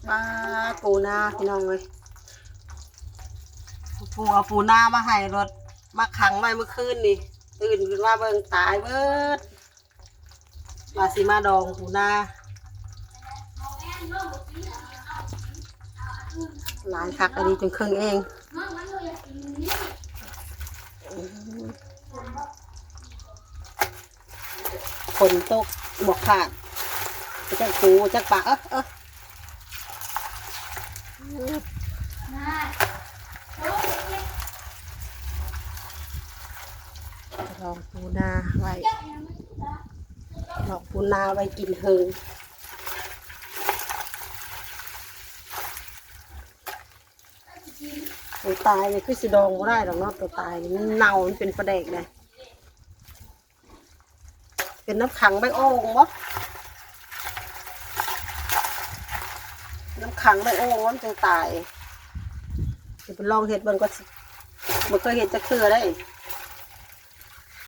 ປາ ປູນາພີ່ນ້ອງເອີຍ ປູເອົາປູນາມາໃຫ້ໂລດ ມາຂັງໄວ້ມື້ຄືນນີ້ ຕື່ນຂຶ້ນມາເບິ່ງຕາຍເບິດ ວ່າຊິມາດອງປູນາ ຫຼາຍຄັກອີ່ຫຼີ ຈົນເຄິ່ງເອງ. ຝົນຕົກບໍ່ຂາດ ຈັກປູຈັກປາ ເອີ ເອີ ດອງປູນາໄວ້ ດອງປູນາໄວ້ກິນເຫິງ. ໂຕຕາຍນີ້ຄືຊິດອງບໍ່ໄດ້ດອກເນາະ ໂຕຕາຍນີ້ມັນເນົ່າ ມັນເປັນປາແດກໄດ໋. ເປັນນ້ຳຂັງໃບໂອ່ງບໍ່? ນ້ຳຂັງໃບໂອ່ງມັນຈຶ່ງຕາຍ. ຊິໄປລອງເຮັດເບິ່ງກ່ອນ ບໍ່ເຄີຍເຮັດຈັກເທື່ອເດ້.